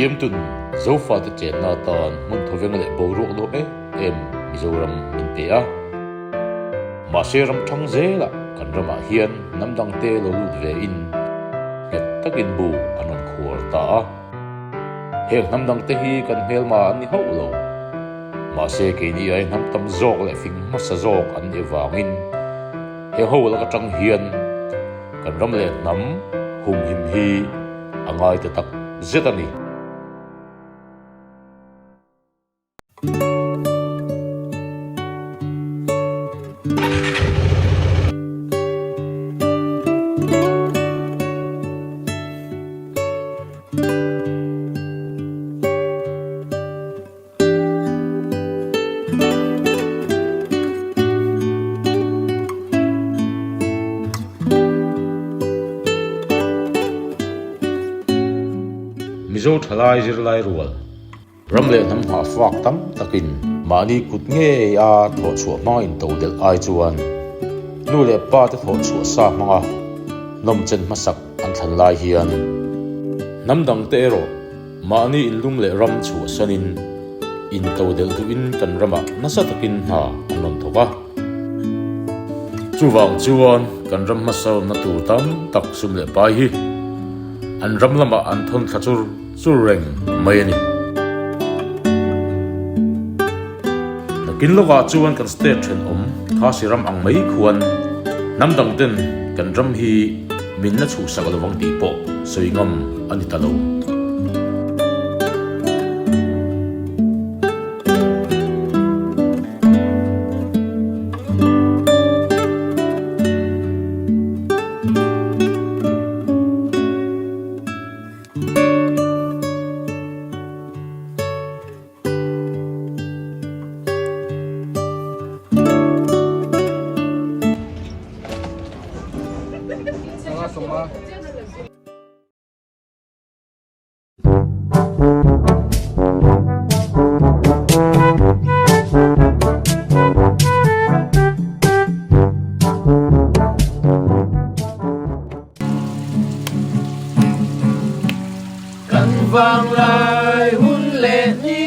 Siamtun Zofate chenna atan hmun thawveng leh boruak nuam em em Mizoram min pe a. Mahse ram thang zelah kan ramah hian hnam dangte lo lut ve in nghet takin bu an rawn khuar ta a. Heng hnam dangte hi kan hmelma an ni hauh lo. Mahse keini ai hnam tam zawk leh fing hmasa zawk an nih avangin heng ho lak atang hian kan ram leh hnam humhim hi a ngai ta tak zet a ni. Mizo thalai zirlai rual. Ram leh hnam nghah fak tam takin mahni kut ngei a thawh chhuah hmanga in to delh ai chuan nu leh pa te thawh chhuah sa hmanga nawmchen hmasak an thlan lai hian hnam dang te erawh mahni inlum leh ram chhuahsanin in to delh duhin kan ramah nasa takin hna an rawn thawk a. Chuvang chuan kan ram hmasawnna tur tam tak sum leh pai hi an ram lamah an thawn thla chur chur reng mai a ni. Nakin lawkah chuan kan state thenawm Khasi ram ang mai khuan hnam dang ten kan ram hi min la chhuhsak lovang tih pawh sawi ngam a ni ta lo. Kan vanglai hun leh ni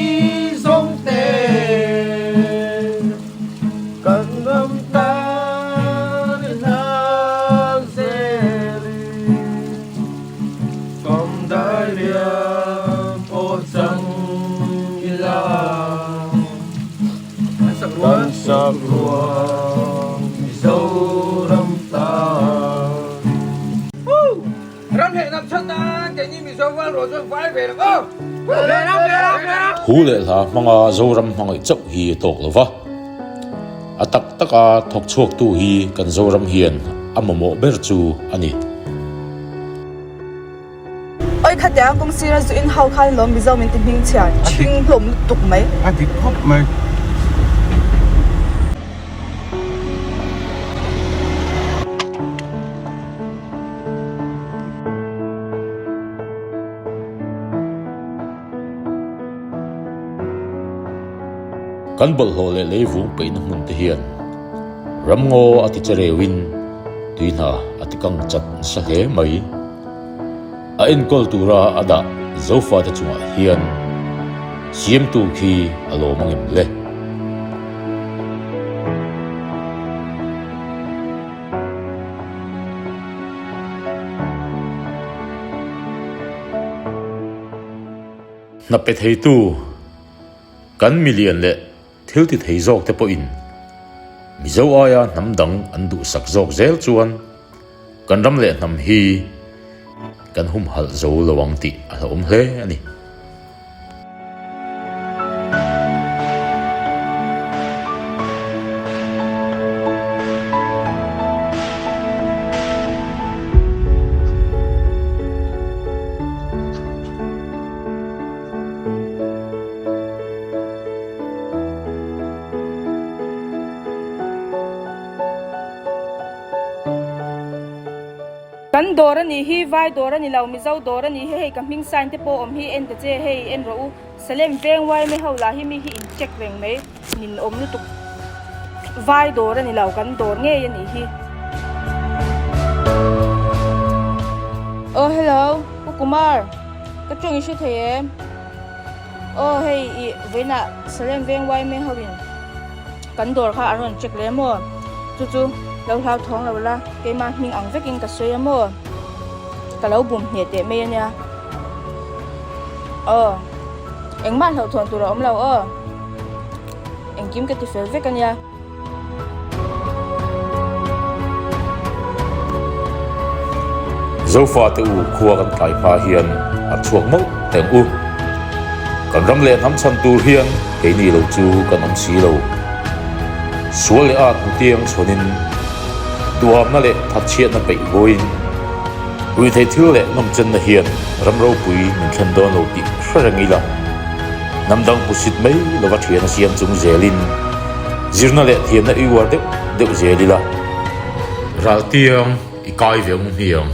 zawng te kan ram tan i hlan zel i kawng dai liam pawh chang ila kan sak ruang Mizoram tan. Thu leh hla hmanga Zoram hmangaih chauh hi a tawk lo va, a tak taka thawk chhuaktu hi kan Zoram hian a mamawh ber chu a ni. Oi khatiang kawng sira zu in hau khan lawm Mizo min ti hming chhiar thing hlawm lutuk mai. A dik khawp mai. Kan bawlhhlawh leh leivung peihna hmun te hian ramngaw a ti che reuhin tui hna a ti kang chat nasa hle mai. A enkawl tura a dah Zofate chungah hian siamtu khi a lawm angem le? Hna pe theitu kan milian leh thil ti thei zawk te pawhin Mizo aia hnam dang an duhsak zawk zel chuan kan ram leh hnam hi kan humhalh zo lo ang tih a hlauhawm hle a ni. Kan dawr a nih hi, vai dawr a ni lo, Mizo dawr a nih hi, hei ka hming sign te pawh awm hi en ta che, hei en rawh u, Salem veng YMA ho lah hi mi hi in check reng mai, nin awm lutuk, vai dawr a ni lo, kan dawr ngei a nih hi. Aw hello, Pu Kumar. Ka tawng i hre thei em? Aw hei i vawiinah Salem veng yma ho in kan dawr kha an rawn check leh maw? Chu chu lo hlau thawng lo la, keimah hming ang vekin ka sawi a maw? Ka lo bum hneh teh mai a nia. Aw engmah hlauhthawn tur a awm lo aw. Engkim ka ti fel vek a nia. Zofate u khua kan tlai hma hian an chhuak mawlh teng u. Kan ram leh hnam chhan tur hian keini lo chu kan awm si lo. Sual leh at hnutiang chhawnin, duhamna leh thatchhiatna peih vawiin, ruihtheih thil leh nawmchenna hian ram ropui min thlen dawn lo tih hre reng ila. Hnam dang hmusit mai lova thian a siam chung zelin zirna leh thiamna i uar deuh deuh zel ila. Raltiang i kai ve ung hniang.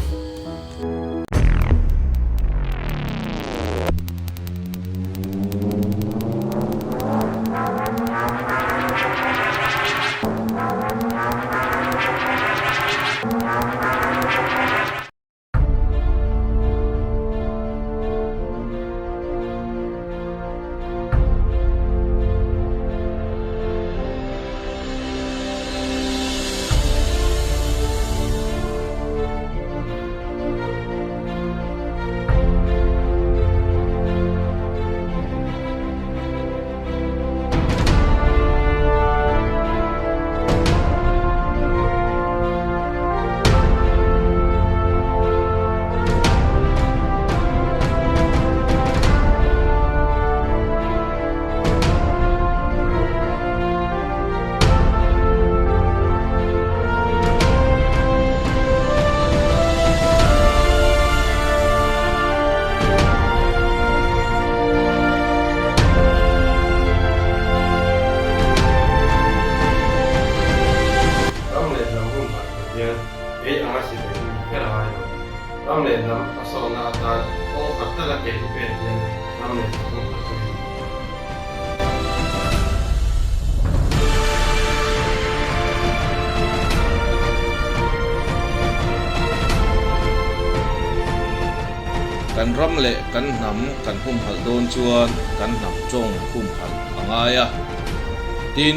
Ram leh hnam hun hman tur hian kei anga sipai hi kher a ngai lo. Ram leh hnam a sawnna atan kawng khat taka ke i pen hian ram leh hnam hun hman chu i ni. Kan ram leh kan hnam kan humhalh dawn chuan kan hnam tawng humhalh a ngai a. Tin,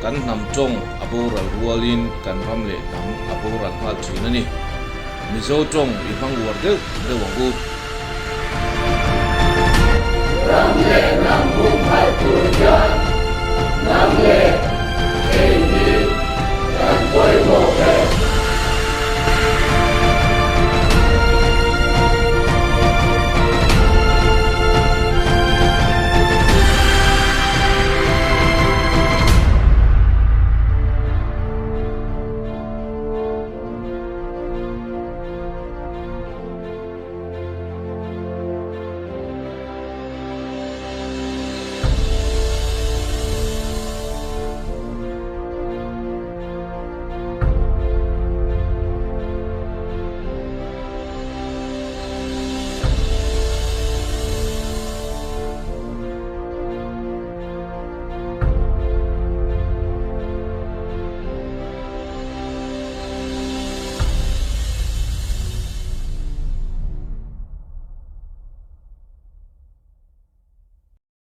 kan hnam tawng a boral rualin kan ram leh hnam a boral nghal thin a ni. Mizo tawng i hmang uar deuh deuh ang u.